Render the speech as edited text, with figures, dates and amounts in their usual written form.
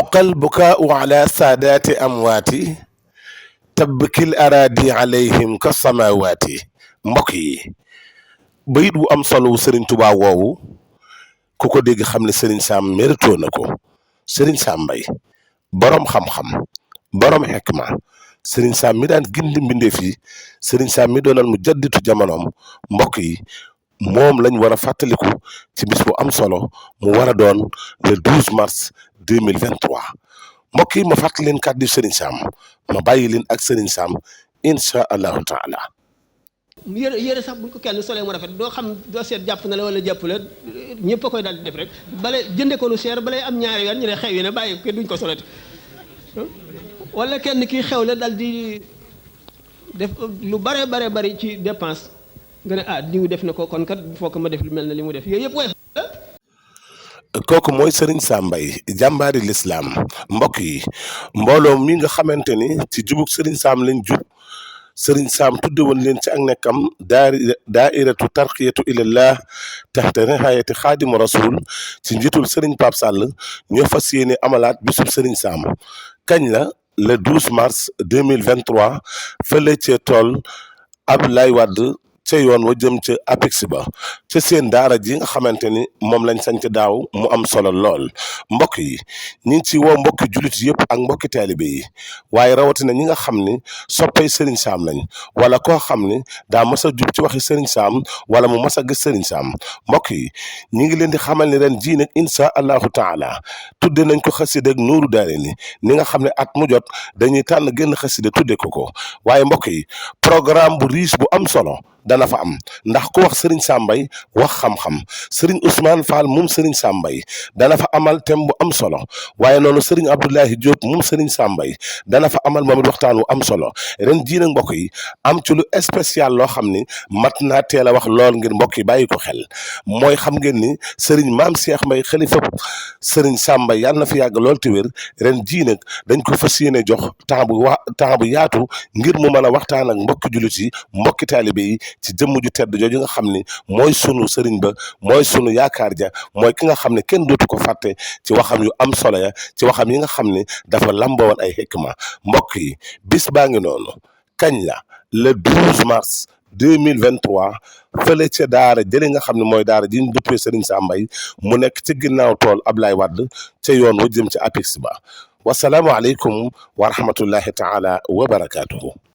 xoqal bukaau ala saadaati amwaati tabkil araadi alayhim ka samawaati. mbokk yi bayit wu am solo wu Serigne Touba woowu ku ko dégg xam ne Serigne Sam mérito na ko. Serigne Sam Mbaye boroom xam-xam boroom xekma, Serigne Sam mi daan gindi mbindeef yi, Serigne Sam mi doonal mu jadditu jamonoom. mbokk yi moom lañ war a fàttaliku ci bis bu am solo mu war a doon le 12 mars 2023. mbokk yi ma fàttali leen kàddu Serigne Sam ma bàyyi leen ak Serigne Sam incha allahu taala. yére sax buñ ko kenn solee mu rafet doo xam, doo seet jàpp na la wala jàpp la, ñëpp a koy daal di def rek bale jënde ko lu cher balay am ñaari yoon ñu ne xew yi ne bàyyi ko duñ ko solati. wala kenn kii xew la dal di def lu bare bari ci dépense nga ne ah diw def na ko kon kat foo ko ma def lu mel ne li mu def yooyu yëpp woy kooku mooy Serigne Sam Mbaye jàmbaari lislaam. mbokk yi mbooloo mi nga xamante ni ci jubug Serigne Sam lañ jub, Serigne Sam tudde woon leen ci ak nekkam daairatu tarqiyatu ilallah taxta nihayati xaadimu rasul ci njiitul Serigne Pape Sall ñoo fas yéene amalaat bisub Serigne Sam. kañ la le 12 mars 2023 fële ca tool Abdoulaye Wade ca yoon wa jëm ca APEX ba ca seen daara ji nga xamante ni moom lañ sañ ca daaw mu am solo lool. mbokk yi ñi ngi ci woo mbokki jullit yëpp ak mbokki taalibe yi, waaye rawatina ñi nga xam ni soppay Serigne Sam lañ wala koo xam ni daa mas a jub ci waxi Serigne Sam wala mu mas a gis Serigne Sam. mbokk yi ñi ngi leen di xamal ni ren jii nag incha allahu taala tudde nañ ko xasida ak nuuru daare ni nga xam ne at mu jot dañuy tànn génn xasida tudde ko waaye mbokk yi programme bu riche bu am solo dana fa am, ndax ku wax Serigne Sam Mbaye wax xam-xam. Serigne Ousmane Fall moom Serigne Sam Mbaye dana fa amal thème bu am solo, waaye noonu Serigne Abdoulahi Diop moom Serigne Sam Mbaye dana fa amal moom it waxtaan wu am solo. ren jii nag mbokk yi am ci lu spécial loo xam ni mat naa teel a wax lool ngir mbokk yi bàyyi ko xel. mooy xam ngeen ni Serigne Maam Cheikh Mbaye xalifa Serigne Sam Mbaye yàlla na fi yàgg lool te wér. ren jii nag dañ ko fas yéene jox temps bu yaatu ngir mu mën a waxtaan ak mbokki jullit yi mbokki taalibe yi ci jëmm ju tedd jooju nga xam ni mooy sunu sëriñ ba, mooy sunu yaakaar ja, mooy ki nga xam ne kenn dootu ko fàtte ci waxam yu am solo ya, ci waxam yi nga xam ne dafa lambowoon ay xikma. mbokk yi bis baa ngi noonu. kañ la le 12 mars 2023 fële ca daara jële nga xam ne mooy daara ji ñu duppee Serigne Sam Mbaye mu nekk ci ginnaaw tool Ablaye Wade ca yoon wa jëm ci APEX ba. wasalaamu aleykum wa rahmatullahi taala wa barakaatuhu.